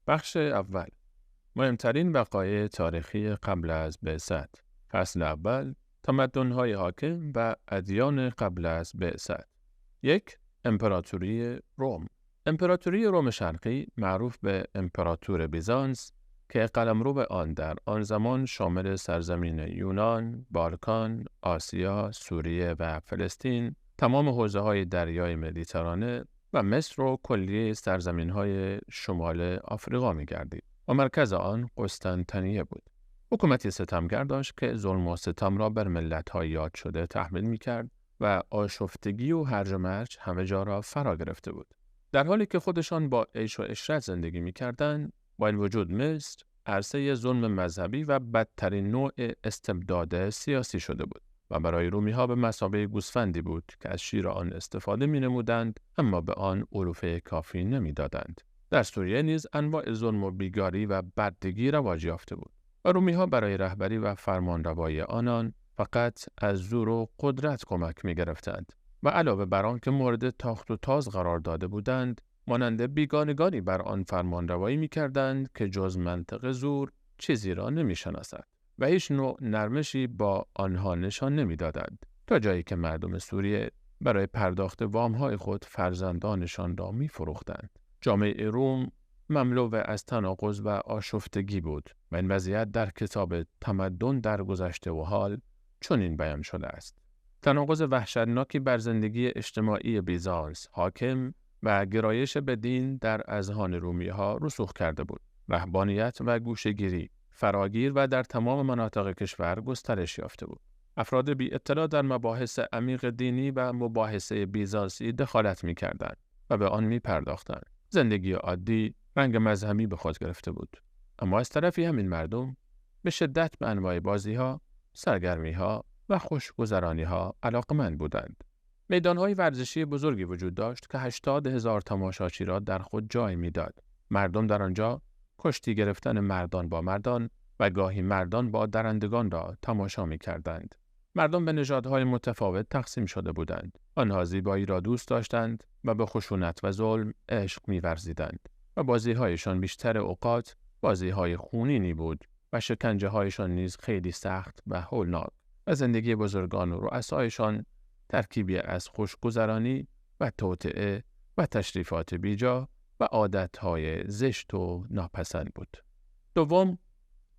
بخش اول، مهمترین وقایع تاریخی قبل از بعثت. فصل اول، تمدن‌های حاکم و ادیان قبل از بعثت. 1. امپراتوری روم. امپراتوری روم شرقی معروف به امپراتور بیزانس که قلمرو آن در آن زمان شامل سرزمین یونان، بالکان، آسیا، سوریه و فلسطین، تمام حوزه‌های دریای مدیترانه و مصر و کلیه سرزمین‌های شمال آفریقا می‌گردید و مرکز آن قسطنطنیه بود. حکومتی ستمگر داشت که ظلم و ستم را بر ملت‌های یاد شده تحمیل می‌کرد و آشفتگی و هرج و مرج همه جا را فرا گرفته بود. در حالی که خودشان با عیش و عشرت زندگی می‌کردند، با این وجود مصر عرصه ظلم مذهبی و بدترین نوع استبداد سیاسی شده بود و برای رومی‌ها به مثابه گوسفندی بود که از شیر آن استفاده می‌نمودند، اما به آن علوفه کافی نمی‌دادند. در سوریه نیز انواع ظلم و بیگاری و بردگی رواج یافته بود و رومی‌ها برای رهبری و فرمانروایی آنان فقط از زور و قدرت کمک می‌گرفتند و علاوه بر آن که مورد تاخت و تاز قرار داده بودند، مانند بیگانگانی بر آن فرمانروایی می‌کردند که جز منطق زور چیزی را نمی‌شناسند و هیچ نوع نرمشی با آنها نشان نمی‌دادند، تا جایی که مردم سوریه برای پرداخت وام‌های خود فرزندانشان را می‌فروختند. جامعه روم مملو از تناقض و آشفتگی بود و این وضعیت در کتاب تمدن در گذشته و حال چنین بیان شده است. تناقض وحشتناکی بر زندگی اجتماعی بیزانس حاکم و گرایش به دین در اذهان رومی‌ها رسوخ کرده بود. رهبانیت و گوشه‌گیری فراگیر و در تمام مناطق کشور گسترش یافته بود. افراد بی اطلاع در مباحث عمیق دینی و مباحثه بیزانسی دخالت می‌کردند و به آن می‌پرداختند. زندگی عادی رنگ مذهبی به خود گرفته بود. اما از طرفی همین مردم به شدت به انواع بازی‌ها، سرگرمی‌ها و خوشگذرانی‌ها علاقه‌مند بودند. میدان‌های ورزشی بزرگی وجود داشت که 80,000 تماشاچی را در خود جای می‌داد. مردم در آنجا کشتی گرفتن مردان با مردان و گاهی مردان با درندگان را تماشا می‌کردند. مردم به نژادهای متفاوت تقسیم شده بودند. آنها زیبایی را دوست داشتند و به خشونت و ظلم عشق می‌ورزیدند و بازی‌هایشان بیشتر اوقات بازی‌های خونینی بود و شکنجه‌هایشان نیز خیلی سخت و هولناک و زندگی بزرگان و رؤسایشان ترکیبی از خوشگذرانی و توطئه و تشریفات بیجا و عادت‌های زشت و ناپسند بود. دوم،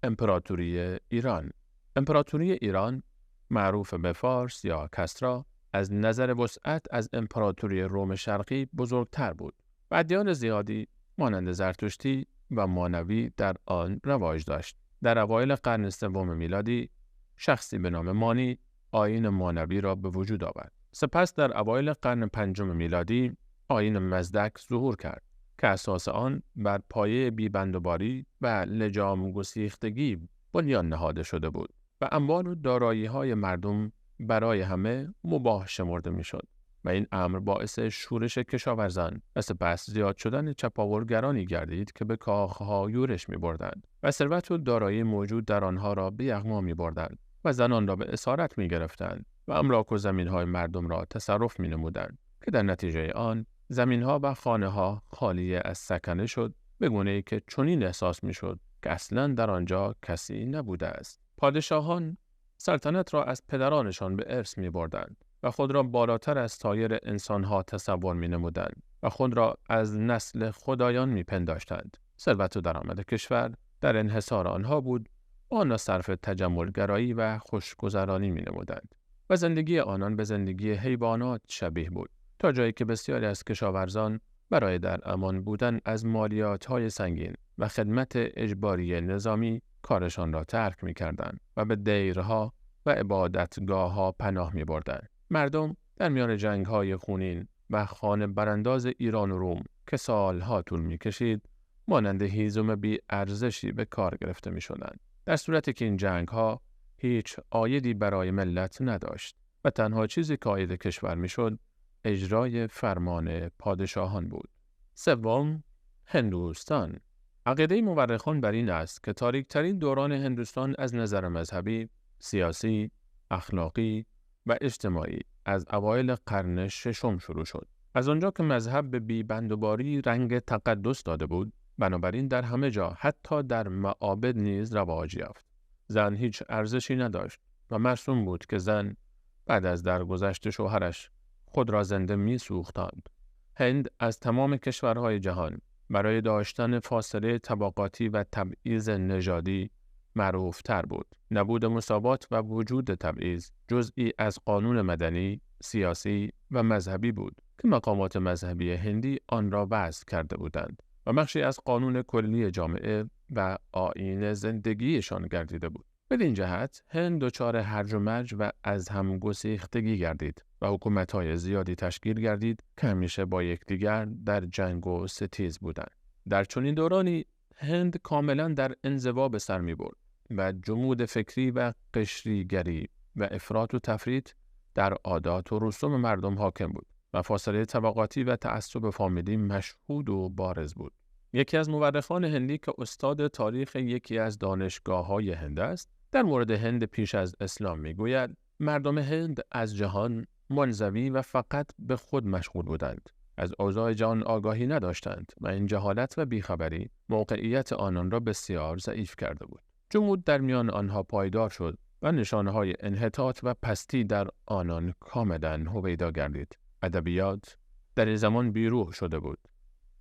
امپراتوری ایران. امپراتوری ایران معروف به فارس یا کسرا از نظر وسعت از امپراتوری روم شرقی بزرگتر بود و ادیان زیادی مانند زرتشتی و مانوی در آن رواج داشت. در اوایل قرن سوم میلادی شخصی به نام مانی آیین مانوی را به وجود آورد. سپس در اوایل قرن پنجم میلادی آیین مزدک ظهور کرد که اساس آن بر پایه بی‌بندوباری و لجام گسیختگی بنیان نهاده شده بود و اموال و دارایی‌های مردم برای همه مباح شمرده می‌شد و این امر باعث شورش کشاورزان و سپس زیاد شدن چپاولگرانی گردید که به کاخ‌ها یورش می‌بردند و ثروت و دارایی موجود در آنها را به یغما می‌بردند و زنان را به اسارت می‌گرفتند و املاک و زمین‌های مردم را تصرف می‌نمودند که در نتیجه آن زمین‌ها و خانه‌ها خالی از سکنه شد، به گونه‌ای که چنین احساس می‌شد که اصلاً در آنجا کسی نبوده است. پادشاهان سلطنت را از پدرانشان به ارث می‌بردند و خود را بالاتر از سایر انسان‌ها تصور می‌نمودند و خود را از نسل خدایان می‌پنداشتند. ثروت و درآمد کشور در انحصار آنها بود و آن را صرف تجملگرایی و خوشگذرانی می‌نمودند و زندگی آنان به زندگی حیوانات شبیه بود، تا جایی که بسیاری از کشاورزان برای در امان بودن از مالیات‌های سنگین و خدمت اجباری نظامی کارشان را ترک می‌کردند و به دیرها و عبادتگاه‌ها پناه می‌بردند. مردم در میان جنگ‌های خونین و خانه برانداز ایران و روم که سالها طول می‌کشید، مانند هیزم بی ارزشی به کار گرفته می‌شدند، در صورتی که این جنگ‌ها هیچ عایدی برای ملت نداشت و تنها چیزی که عاید کشور می‌شد اجرای فرمان پادشاهان بود. سوم، هندوستان. عقیده مورخان بر این است که تاریک‌ترین دوران هندوستان از نظر مذهبی، سیاسی، اخلاقی و اجتماعی از اوایل قرن ششم شروع شد. از آنجا که مذهب به بی‌بندوباری رنگ تقدس داده بود، بنابراین در همه جا، حتی در معابد نیز رواج یافت. زن هیچ ارزشی نداشت و مرسوم بود که زن بعد از درگذشت شوهرش خود را زنده می سوختند. هند از تمام کشورهای جهان برای داشتن فاصله طبقاتی و تبعیض نژادی معروف تر بود. نبود مساوات و وجود تبعیض جزئی از قانون مدنی، سیاسی و مذهبی بود که مقامات مذهبی هندی آن را وضع کرده بودند و بخشی از قانون کلی جامعه و آیین زندگیشان گردیده بود. بدین جهت هند دچار هرج و مرج و از هم گسیختگی گردید و حکومت‌های زیادی تشکیل گردید که همیشه با یکدیگر در جنگ و ستیز بودند. در چنین دورانی هند کاملا در انزوا به سر می‌برد و جمود فکری و قشریگری و افراط و تفریط در عادات و رسوم مردم حاکم بود و فاصله طبقاتی و تعصب فامیلی مشهود و بارز بود. یکی از مورخان هندی که استاد تاریخ یکی از دانشگاه‌های هند است، در مورد هند پیش از اسلام می‌گوید: مردم هند از جهان منزوی و فقط به خود مشغول بودند. از اوضاع جهان آگاهی نداشتند و این جهالت و بیخبری موقعیت آنان را بسیار ضعیف کرده بود. جمود در میان آنها پایدار شد و نشانه‌های انحطاط و پستی در آنان کاملاً هویدا گردید. ادبیات در این زمان بیروح شده بود.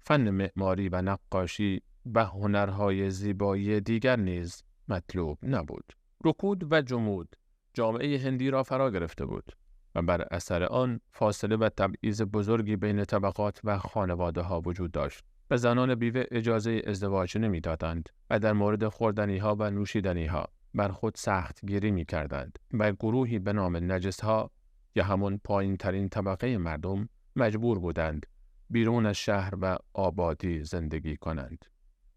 فن معماری و نقاشی و هنرهای زیبایی دیگر نیز مطلوب نبود. رکود و جمود جامعه هندی را فرا گرفته بود و بر اثر آن فاصله و تبعیض بزرگی بین طبقات و خانواده ها وجود داشت. به زنان بیوه اجازه ازدواج نمی دادند و در مورد خوردنی ها و نوشیدنی ها بر خود سخت گیری می کردند و گروهی به نام نجس ها یا همون پایین ترین طبقه مردم مجبور بودند بیرون از شهر و آبادی زندگی کنند.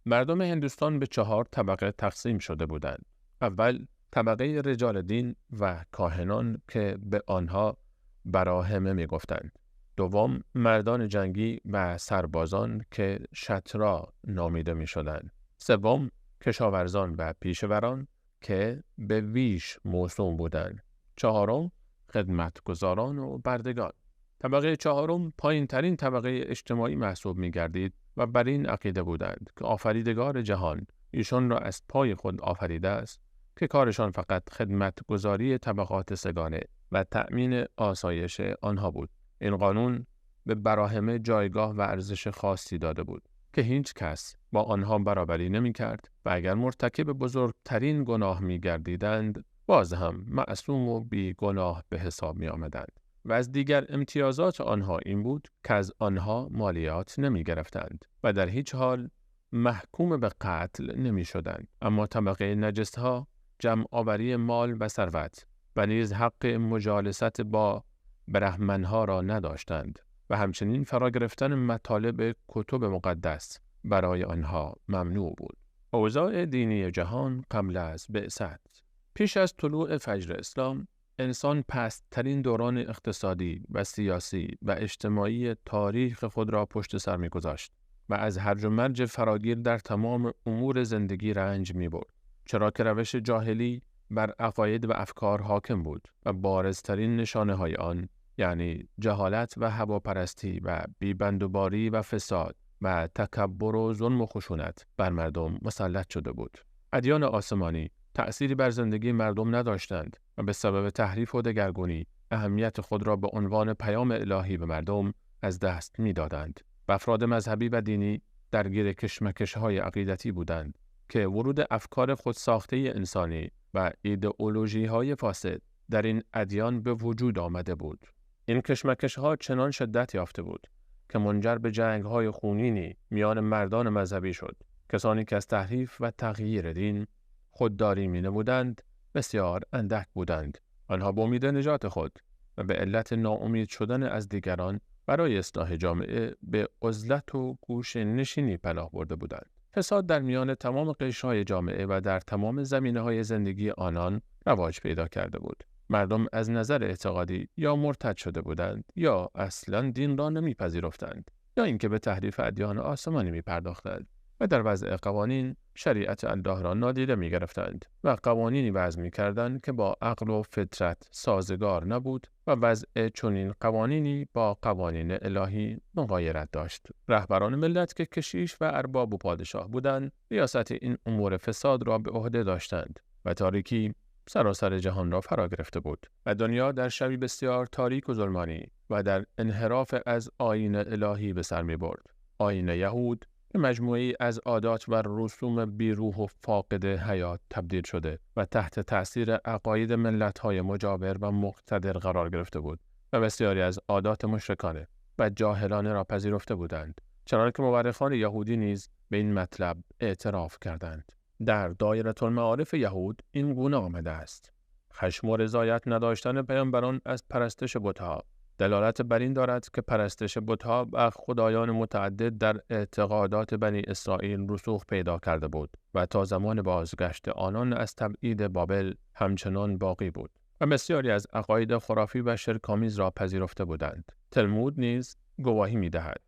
مردم هندوستان به 4 طبقه تقسیم شده بودند. اول، طبقه رجال دین و کاهنان که به آنها براهمه می گفتند. دوم، مردان جنگی و سربازان که شترا نامیده می شدند. سوم، کشاورزان و پیشوران که به ویش موسوم بودند. چهارم، خدمتگزاران و بردگان. طبقه چهارم پایین ترین طبقه اجتماعی محسوب می گردید و بر این عقیده بودند که آفریدگار جهان ایشان را از پای خود آفریده است که کارشان فقط خدمتگزاری طبقات سگانه و تأمین آسایش آنها بود. این قانون به براهمه جایگاه و ارزش خاصی داده بود که هیچ کس با آنها برابری نمی کرد و اگر مرتکب بزرگترین گناه می گردیدند باز هم معصوم و بیگناه به حساب می آمدند. و از دیگر امتیازات آنها این بود که از آنها مالیات نمی گرفتند و در هیچ حال محکوم به قتل نمی شدند. اما طبقه نجس ها جمع آوری مال و ثروت و نیز حق مجالست با برهمنها را نداشتند و همچنین فرا گرفتن مطالب کتب مقدس برای آنها ممنوع بود. اوضاع دینی جهان قبل از بعثت. پیش از طلوع فجر اسلام، انسان پست‌ترین دوران اقتصادی و سیاسی و اجتماعی تاریخ خود را پشت سر می‌گذاشت و از هرج و مرج فراگیر در تمام امور زندگی رنج می‌برد، چرا که روش جاهلی بر عقاید و افکار حاکم بود و بارزترین نشانه‌های آن، یعنی جهالت و هواپرستی و بی‌بندوباری و فساد و تکبر و ظلم و خشونت بر مردم مسلط شده بود. ادیان آسمانی تأثیری بر زندگی مردم نداشتند و به سبب تحریف و دگرگونی اهمیت خود را به عنوان پیام الهی به مردم از دست می‌دادند. و افراد مذهبی و دینی درگیر کشمکش‌های عقیدتی بودند که ورود افکار خودساخته انسانی و ایدئولوژی‌های فاسد در این ادیان به وجود آمده بود. این کشمکش‌ها چنان شدت یافته بود که منجر به جنگ‌های خونینی میان مردان مذهبی شد. کسانی که از تحریف و تغییر دین خودداری می‌نمودند بسیار اندک بودند. آنها به امید نجات خود و به علت ناامید شدن از دیگران برای اصلاح جامعه به عزلت و گوشه نشینی پناه برده بودند. فساد در میان تمام قشرهای جامعه و در تمام زمینه‌های زندگی آنان رواج پیدا کرده بود. مردم از نظر اعتقادی یا مرتد شده بودند یا اصلاً دین را نمی‌پذیرفتند یا اینکه به تحریف ادیان آسمانی می‌پرداختند و در وضع قوانین شریعت الله را نادیده می گرفتند و قوانینی وضع می کردند که با عقل و فطرت سازگار نبود و وضع چنین قوانینی با قوانین الهی مغایرت داشت. رهبران ملت که کشیش و ارباب و پادشاه بودند، ریاست این امور فساد را به عهده داشتند و تاریکی سراسر جهان را فرا گرفته بود و دنیا در شبی بسیار تاریک و ظلمانی و در انحراف از آیین الهی به سر می برد. آیین یهود به مجموعی از عادات و رسوم بیروح و فاقد حیات تبدیل شده و تحت تأثیر عقاید ملت‌های مجاور و مقتدر قرار گرفته بود و بسیاری از عادات مشرکانه و جاهلانه را پذیرفته بودند، چنانکه مورخان یهودی نیز به این مطلب اعتراف کردند. در دایره المعارف یهود این گونه آمده است: خشم و رضایت نداشتن پیامبران از پرستش بت‌ها دلالت بر این دارد که پرستش بت‌ها و خدایان متعدد در اعتقادات بنی اسرائیل رسوخ پیدا کرده بود و تا زمان بازگشت آنان از تبعید بابل همچنان باقی بود و بسیاری از عقاید خرافی و شرک‌آمیز را پذیرفته بودند. تلمود نیز گواهی می‌دهد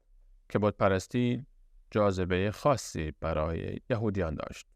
که بت‌پرستی جاذبه خاصی برای یهودیان داشت.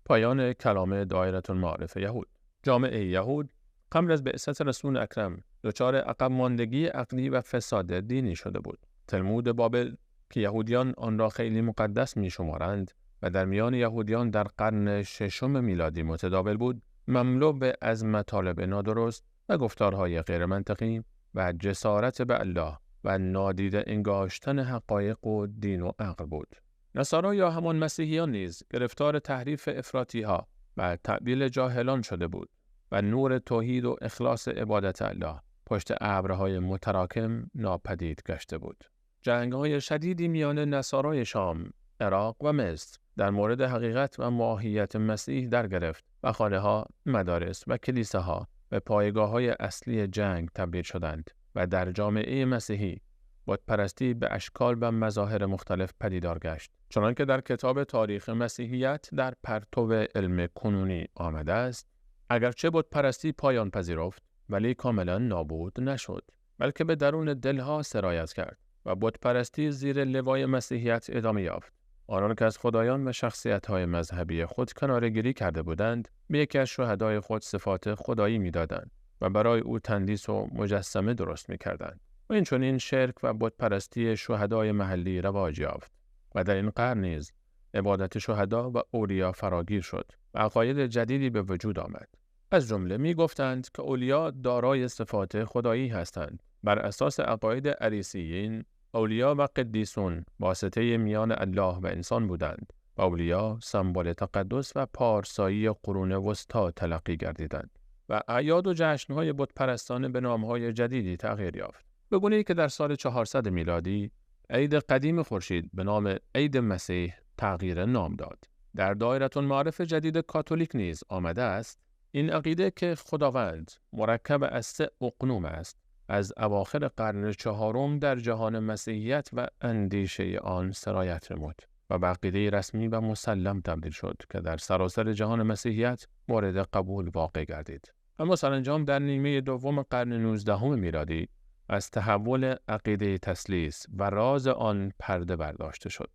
پایان کلام دایره المعارف یهود. جامعه یهود قبل از بعثت رسول اکرم دچار عقب ماندگی عقلی و فساد دینی شده بود. تلمود بابل که یهودیان آن را خیلی مقدس می شمارند و در میان یهودیان در قرن ششم میلادی متداول بود، مملو از مطالب نادرست و گفتارهای غیر منطقی و جسارت به الله و نادیده انگاشتن حقایق و دین و عقل بود. نصارا یا همان مسیحیان نیز گرفتار تحریف افراطی‌ها و تعبیل جاهلان شده بود و نور توحید و اخلاص عبادت الله پشت ابرهای متراکم ناپدید گشته بود. جنگ‌های شدیدی میان نصارای شام، عراق و مصر در مورد حقیقت و ماهیت مسیح در گرفت و خانه‌ها، مدارس و کلیساها به پایگاه‌های اصلی جنگ تبدیل شدند و در جامعه مسیحی بت‌پرستی به اشکال و مظاهر مختلف پدیدار گشت، چنانکه در کتاب تاریخ مسیحیت در پرتو علم کنونی آمده است. اگرچه بت‌پرستی پایان پذیرفت، ولی کاملا نابود نشد، بلکه به درون دلها سرایت کرد و بت‌پرستی زیر لوای مسیحیت ادامه یافت. آنان که از خدایان و شخصیت‌های مذهبی خود کناره‌گیری کرده بودند، به یکی از شهدای خود صفات خدایی می‌دادند و برای او تندیس و مجسمه درست می‌کردند. و این چنین شرک و بت‌پرستی شهدای محلی رواج یافت و در این قرن نیز عبادت شهدا و اولیا فراگیر شد و عقاید جدیدی به وجود آمد. از جمله می گفتند که اولیا دارای صفات خدایی هستند. بر اساس عقاید اریسیین، اولیا و قدیسون واسطه میان الله و انسان بودند و اولیا سمبل تقدس و پارسایی قرون وسطا تلقی گردیدند و اعیاد و جشن‌های بت‌پرستانه به نام‌های جدیدی تغییر یافت. به گونه‌ای که در سال 400 میلادی عید قدیم خورشید به نام عید مسیح تغییر نام داد. در دایره المعارف جدید کاتولیک نیز آمده است این عقیده که خداوند مرکب از 3 اقنوم است، از اواخر قرن چهارم در جهان مسیحیت و اندیشه آن سرایت نمود و به عقیده رسمی و مسلم تبدیل شد که در سراسر جهان مسیحیت مورد قبول واقع گردید. اما سرانجام در نیمه دوم قرن 19 میلادی از تحول عقیده تثلیث و راز آن پرده برداشته شد.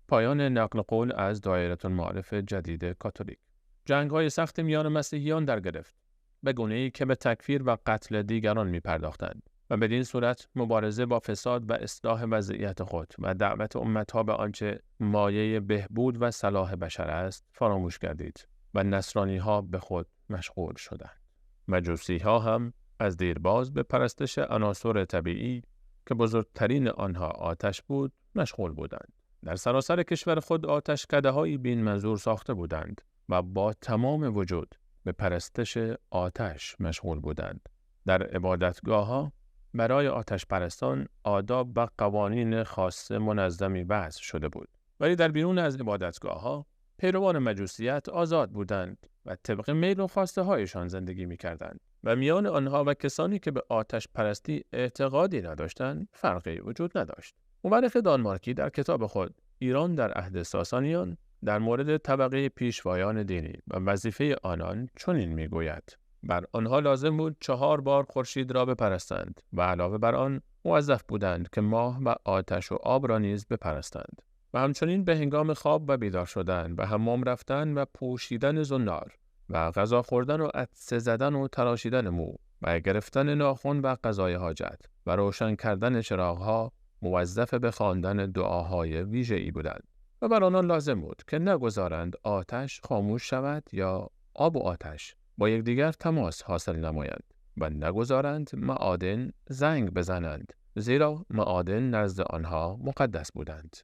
پایان نقل قول از دایره المعارف جدید کاتولیک. جنگ‌های سخت میان مسیحیان در گرفت، به گونه‌ای که به تکفیر و قتل دیگران می‌پرداختند و بدین صورت مبارزه با فساد و اصلاح وضعیت خود و دعوت امتها به آنچه مایه بهبود و صلاح بشر است فراموش گردید و نصرانی‌ها به خود مشغول شدند. مجوسی‌ها هم از دیرباز به پرستش عناصر طبیعی که بزرگترین آنها آتش بود مشغول بودند. در سراسر کشور خود آتشکده‌هایی بین منظور ساخته بودند و با تمام وجود به پرستش آتش مشغول بودند. در عبادتگاه‌ها برای آتش پرستان آداب و قوانین خاص منظمی وضع شده بود، ولی در بیرون از عبادتگاه‌ها پیروان مجوسیت آزاد بودند و طبق میل و خواسته هایشان زندگی می‌کردند و میان آنها و کسانی که به آتش پرستی اعتقادی نداشتند فرقی وجود نداشت. مورخ دانمارکی در کتاب خود ایران در عهد ساسانیان در مورد طبقه پیشوایان دینی و وظیفه آنان چنین می‌گوید: بر آنها لازم بود 4 بار خورشید را بپرستند و علاوه بر آن موظف بودند که ماه و آتش و آب را نیز بپرستند. و همچنین به هنگام خواب و بیدار شدن و حمام رفتن و پوشیدن زنار و غذا خوردن و عطسه زدن و تراشیدن مو و گرفتن ناخن و قضای حاجت و روشن کردن چراغها موظف به خواندن دعاهای ویژه‌ای بودند و بر آنان لازم بود که نگذارند آتش خاموش شود یا آب و آتش با یکدیگر تماس حاصل نمایند و نگذارند معادن زنگ بزنند، زیرا معادن نزد آنها مقدس بودند.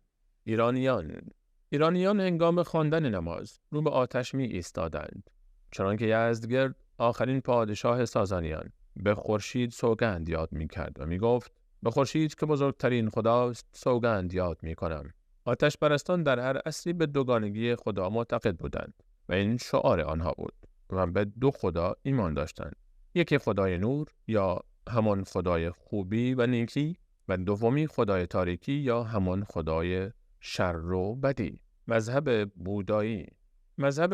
ایرانیان هنگام خواندن نماز رو به آتش می ایستادند، چنانکه یزدگرد آخرین پادشاه ساسانیان به خورشید سوگند یاد می کرد و می گفت به خورشید که بزرگترین خداست سوگند یاد می کنم. آتش پرستان در هر عصری به دوگانگی خدا معتقد بودند و این شعار آنها بود و به دو خدا ایمان داشتند، یکی خدای نور یا همان خدای خوبی و نیکی و دومی خدای تاریکی یا همان خدای شر و بدی. مذهب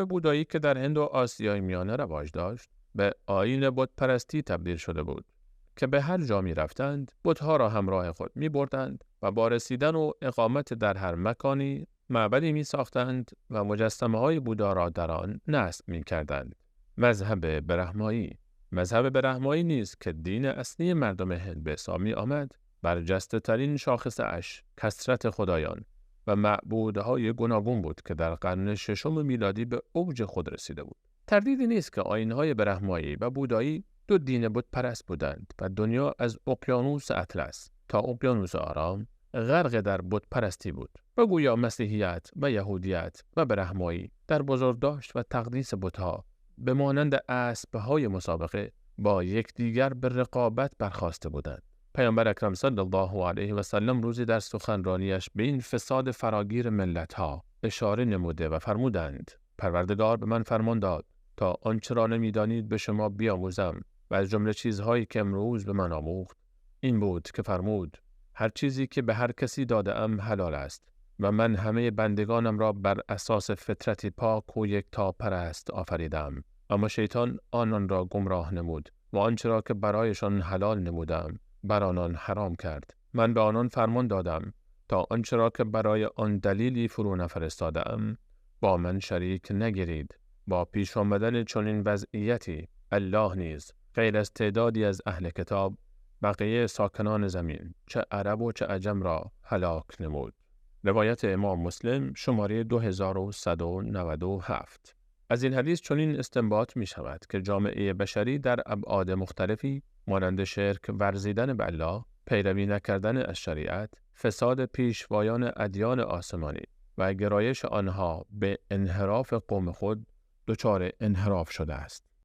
بودایی که در هند و آسیای میانه رواج داشت به آیین بت پرستی تبدیل شده بود که به هر جا می رفتند بتها را همراه خود می بردند و با رسیدن و اقامت در هر مکانی معبدی می ساختند و مجسمه های بودا را در آن نصب می کردند. مذهب برهمایی نیز که دین اصلی مردم هند به حساب می آمد، برجسته ترین شاخص اش کثرت خدایان و معبودهای گوناگون بود که در قرن ششم میلادی به اوج خود رسیده بود. تردیدی نیست که آیین‌های برهمایی و بودایی دو دین بت پرست بودند و دنیا از اقیانوس اطلس تا اقیانوس آرام غرق در بت پرستی بود و گویا مسیحیت و یهودیت و برهمایی در بزرگداشت و تقدیس بت‌ها به مانند اسب‌های مسابقه با یکدیگر به رقابت برخاسته بودند. پیامبر اکرم صلی الله علیه و سلم روزی در سخنرانیش به این فساد فراگیر ملت‌ها اشاره نموده و فرمودند: پروردگار به من فرمان داد تا آنچه را نمی‌دانید به شما بیاموزم و از جمله چیزهایی که امروز به من آموخت این بود که فرمود: هر چیزی که به هر کسی داده‌ام حلال است و من همه بندگانم را بر اساس فطرتی پاک و یکتاپرست آفریدم، اما شیطان آنان را گمراه نمود و آنچه را که برایشان حلال نمودم بر آنان حرام کرد. من به آنان فرمان دادم تا آنچه را که برای آن دلیلی فرو نفرستادم با من شریک نگیرید. با پیش آمدن چنین وضعیتی الله نیز غیر از تعدادی از اهل کتاب بقیه ساکنان زمین چه عرب و چه عجم را هلاک نمود. روایت امام مسلم شماره 2197. از این حدیث چنین استنباط می شود که جامعه بشری در ابعاد مختلفی مانند شرک ورزیدن به الله، پیروی نکردن از شریعت، فساد پیشوایان ادیان آسمانی و گرایش آنها به انحراف قوم خود دچار انحراف شده است.